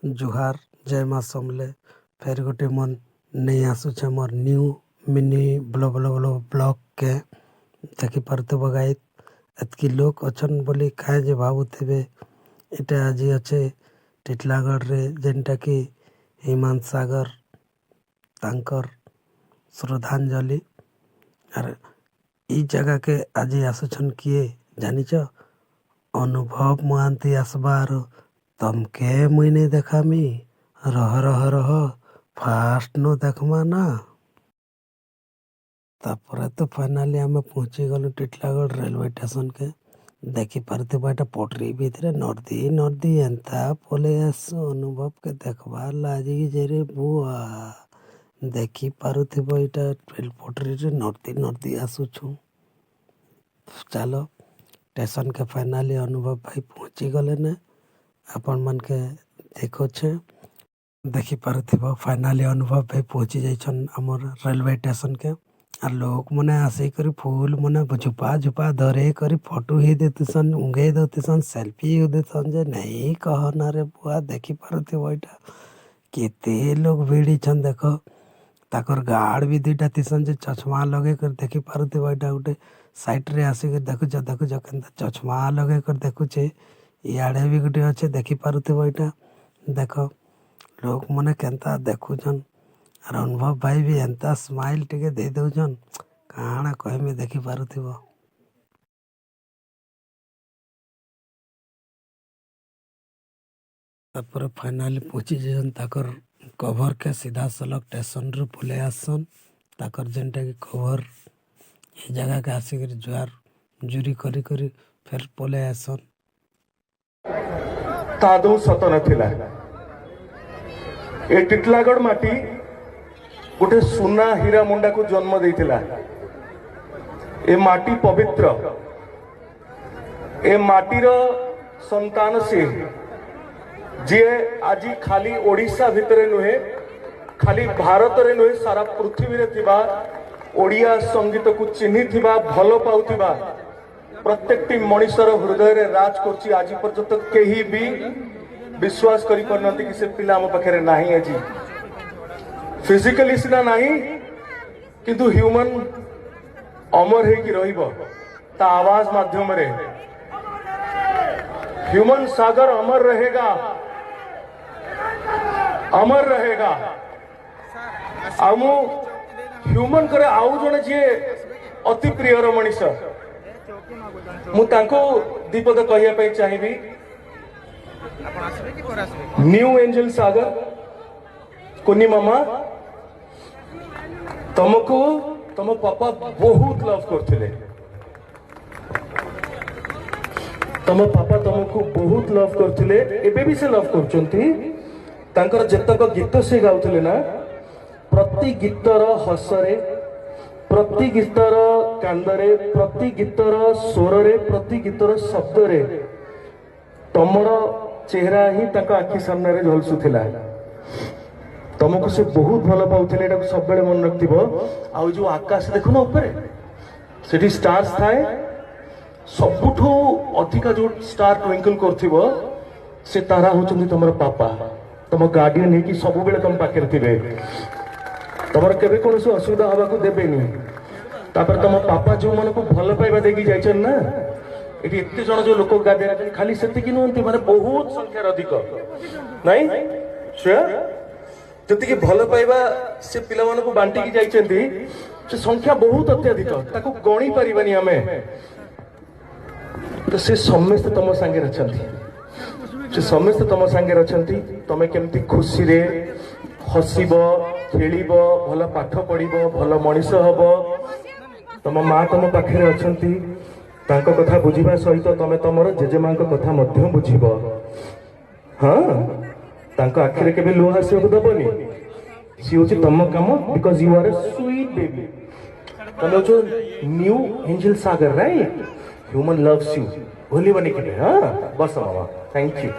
ଜୁହାର, ଜୟ ମା ସମଲେ। ଫେର୍ ଗୋଟେ ମନ୍ ନେଇ ଆସୁଛେ ମୋର୍ ନ୍ୟୁ ମିନି ବ୍ଲଗ୍ କେ। ଦେଖିପାରୁଥିବ ଗାଇସ୍, ଏତ୍କି ଲୋକ୍ ଅଛନ୍ ବୋଲି କାଏଁ ଯେ ଭାବୁଥିବେ। ଏଟା ଆଜି ଅଛେ ଟିଟଲାଗଡ଼ରେ, ଯେନ୍ଟାକି ହ୍ୟୁମାନ ସାଗର ତାଙ୍କର୍ ଶ୍ରଦ୍ଧାଞ୍ଜଳି। ଆର୍ ଇ ଜାଗାକେ ଆଜି ଆସୁଛନ୍ କିଏ ଜାନିଛ? ଅନୁଭବ ମହାନ୍ତି ଆସବା। ଆରୁ ତମକେ ମୁଇଁ ନେଇ ଦେଖାମି? ରହ ରହ ରହ, ଫାଷ୍ଟ ନୁ ଦେଖମା ନା। ତାପରେ ତ ଫାଇନାଲି ଆମେ ପହଞ୍ଚି ଗଲୁ ଟିଟଲାଗଡ଼ ରେଲୱେ ଷ୍ଟେସନକେ। ଦେଖିପାରୁଥିବ, ଏଟା ପଟରି ଭିତରେ ନର୍ଦି ନର୍ଦି ଏନ୍ତା ପଲେଇ ଆସୁ ଅନୁଭବକେ ଦେଖବାର୍ ଲାଗି ଯେରେ ବୁଆ। ଦେଖି ପାରୁଥିବ, ଏଇଟା ରେଲ ପଟରିରେ ନର୍ଦି ନର୍ଦି ଆସୁଛୁ। ଚାଲ, ଷ୍ଟେସନକେ ଫାଇନାଲି ଅନୁଭବ ଭାଇ ପହଞ୍ଚି ଗଲେ ନେ। ଆପଣ ମାନକେ ଦେଖୁଛେ, ଦେଖିପାରୁଥିବ, ଫାଇନାଲି ଅନୁଭବ ଭାଇ ପହଞ୍ଚି ଯାଇଛନ୍ ଆମର ରେଲୱେ ଷ୍ଟେସନକେ। ଆର୍ ଲୋକ ମାନେ ଆସିକରି ଫୁଲ ମାନେ ଝୁପା ଝୁପା ଧରେଇ କରି ଫଟୋ ହେଇ ଦେଉଥିସନ୍, ଉଙ୍ଗେଇ ଦଉଥିସନ୍, ସେଲଫି ଦଉଥିସନ୍ ଯେ ନାଇଁ କହନା ରେ ବୁଆ। ଦେଖିପାରୁଥିବ, ଏଇଟା କେତେ ଲୋକ ଭିଡ଼ିଛନ୍ ଦେଖ। ତାକର ଗାର୍ଡ ବି ଦୁଇଟା ଥିସନ୍ ଯେ ଚଷମା ଲଗେଇ କରି। ଦେଖିପାରୁଥିବ, ଏଇଟା ଗୋଟେ ସାଇଡରେ ଆସିକି ଦେଖୁଛ, ଦେଖୁଛ କେନ୍ତା ଚଷମା ଲଗେଇ କରି ଦେଖୁଛେ। ଇଆଡ଼େ ବି ଗୋଟେ ଅଛେ। ଦେଖିପାରୁଥିବ, ଏଇଟା ଦେଖ, ଲୋକମାନେ କେନ୍ତା ଦେଖୁଛନ୍। ଆର୍ ଅନୁଭବ ଭାଇ ବି ଏନ୍ତା ସ୍ମାଇଲ ଟିକେ ଦେଇ ଦଉଛନ୍, କାଣା କହିମି। ଦେଖିପାରୁଥିବ। ତାପରେ ଫାଇନାଲି ପହଞ୍ଚି ଯାଇଛନ୍ ତାକର କଭରକେ। ସିଧାସଳଖ ଷ୍ଟେସନରୁ ପଲେଇ ଆସନ୍ ତାକର ଯେନ୍ଟାକି କଭର, ଏ ଜାଗାକେ ଆସିକରି ଜୁହାର ଜୁରି କରି କରି ଫେର୍ ପଲେଇ ଆସନ୍। ତା ଆଦୌ ସତ ନଥିଲା। ଏ ଟିଟଲାଗଡ଼ ମାଟି ଗୋଟେ ସୁନା ହୀରା ମୁଣ୍ଡାକୁ ଜନ୍ମ ଦେଇଥିଲା। ଏ ମାଟି ପବିତ୍ର। ଏ ମାଟିର ସନ୍ତାନ ସିଏ, ଯିଏ ଆଜି ଖାଲି ଓଡ଼ିଶା ଭିତରେ ନୁହେଁ, ଖାଲି ଭାରତରେ ନୁହେଁ, ସାରା ପୃଥିବୀରେ ଥିବା ଓଡ଼ିଆ ସଙ୍ଗୀତକୁ ଚିହ୍ନିଥିବା, ଭଲ ପାଉଥିବା ପ୍ରତ୍ୟେକଟି ମଣିଷର ହୃଦୟରେ ରାଜ କରୁଛି। ଆଜି ପର୍ଯ୍ୟନ୍ତ କେହି ବି ବିଶ୍ୱାସ କରିପାରୁନାହାନ୍ତି କି ସେ ପିଲା ଆମ ପାଖରେ ନାହିଁ। ଆଜି ଫିଜିକାଲି ସିନା ନାହିଁ, କିନ୍ତୁ ହ୍ୟୁମାନ ଅମର ହେଇକି ରହିବ ତା ଆୱାଜ ମାଧ୍ୟମରେ। ହ୍ୟୁମାନ ସାଗର ଅମର रहेगा, ଅମର रहेगा। ଆଉ ମୁଁ ହ୍ୟୁମାନଙ୍କର ଆଉ ଜଣେ ଯିଏ ଅତି ପ୍ରିୟର ମଣିଷ, ମୁଁ ତାଙ୍କୁ ଦିପଦ କହିବା ପାଇଁ ଚାହିଁବି। ଆପଣ ଆସିବେ କି ପରେ ଆସିବେ? ନ୍ୟୁ ଏଞ୍ଜେଲ ସାଗର, କୁନି ମାମା, ତମକୁ ତମ ପାପା ବହୁତ ଲଭ୍ କରୁଥିଲେ। ତମ ପାପା ତମକୁ ବହୁତ ଲଭ୍ କରୁଥିଲେ, ଏବେ ବି ସେ ଲଭ୍ କରୁଛନ୍ତି। ତାଙ୍କର ଯେତକ ଗୀତ ସେ ଗାଉଥିଲେ ନା, ପ୍ରତି ଗୀତର ହସରେ, ପ୍ରତି ଗୀତର କାନ୍ଦରେ, ପ୍ରତି ଗୀତର ସ୍ୱରରେ, ପ୍ରତି ଗୀତର ଶବ୍ଦରେ ତମର ଚେହେରା ହିଁ ତାଙ୍କ ଆଖି ସାମ୍ନାରେ ଝଲସୁଥିଲା। ତମକୁ ସେ ବହୁତ ଭଲ ପାଉଥିଲେ, ଏଟାକୁ ସବୁବେଳେ ମନେ ରଖିଥିବ। ଆଉ ଯୋଉ ଆକାଶ ଦେଖୁନ ଉପରେ, ସେଠି ଷ୍ଟାର୍ସ ଥାଏ। ସବୁଠୁ ଅଧିକା ଯୋଉ ଷ୍ଟାର ଟ୍ୱିଙ୍କଲ କରୁଥିବ, ସେ ତାରା ହଉଛନ୍ତି ତମର ପାପା। ତମ ଗାର୍ଡିଆନ ହେଇକି ସବୁବେଳେ ତମ ପାଖରେ ଥିବେ, ତମର କେବେ କୌଣସି ଅସୁବିଧା ହବାକୁ ଦେବେନି। ତାପରେ ତମ ପାପା ଯୋଉମାନଙ୍କୁ ଭଲ ପାଇବା ଦେଇକି ଯାଇଛନ୍ତି ନା, ଏଠି ଏତେ ଜଣ ଯୋଉ ଲୋକ ଗାଧେଇ ଅଛନ୍ତି, ଖାଲି ସେତିକି ନୁହନ୍ତି, ମାନେ ବହୁତ ସଂଖ୍ୟାରେ ଅଧିକ ନାଇଁ ଶ୍ରେୟା? ଯେତିକି ଭଲ ପାଇବା ସେ ପିଲାମାନଙ୍କୁ ବାଣ୍ଟିକି ଯାଇଛନ୍ତି, ସେ ସଂଖ୍ୟା ବହୁତ ଅତ୍ୟଧିକ, ତାକୁ ଗଣି ପାରିବାନି ଆମେ। ତ ସେ ସମସ୍ତେ ତମ ସାଙ୍ଗରେ ଅଛନ୍ତି, ସେ ସମସ୍ତେ ତମ ସାଙ୍ଗରେ ଅଛନ୍ତି। ତମେ କେମିତି ଖୁସିରେ ହସିବ, ଖେଳିବ, ଭଲ ପାଠ ପଢିବ, ଭଲ ମଣିଷ ହବ, ତମ ମା ତମ ପାଖରେ ଅଛନ୍ତି। ତାଙ୍କ କଥା ବୁଝିବା ସହିତ ତମେ ତମର ଜେଜେମାଙ୍କ କଥା ମଧ୍ୟ ବୁଝିବ। ହଁ, ତାଙ୍କ ଆଖିରେ କେବେ ଲୁହ ଆସିବାକୁ ଦବନି। ସିଏ ହଉଛି ତମ କାମ, because you are a sweet baby. ତମେ ହଉଛ new angel Sagar, right? Human loves you. ଭୁଲିବନି କେବେ। ହଁ, ବସ ମାମା। Thank you.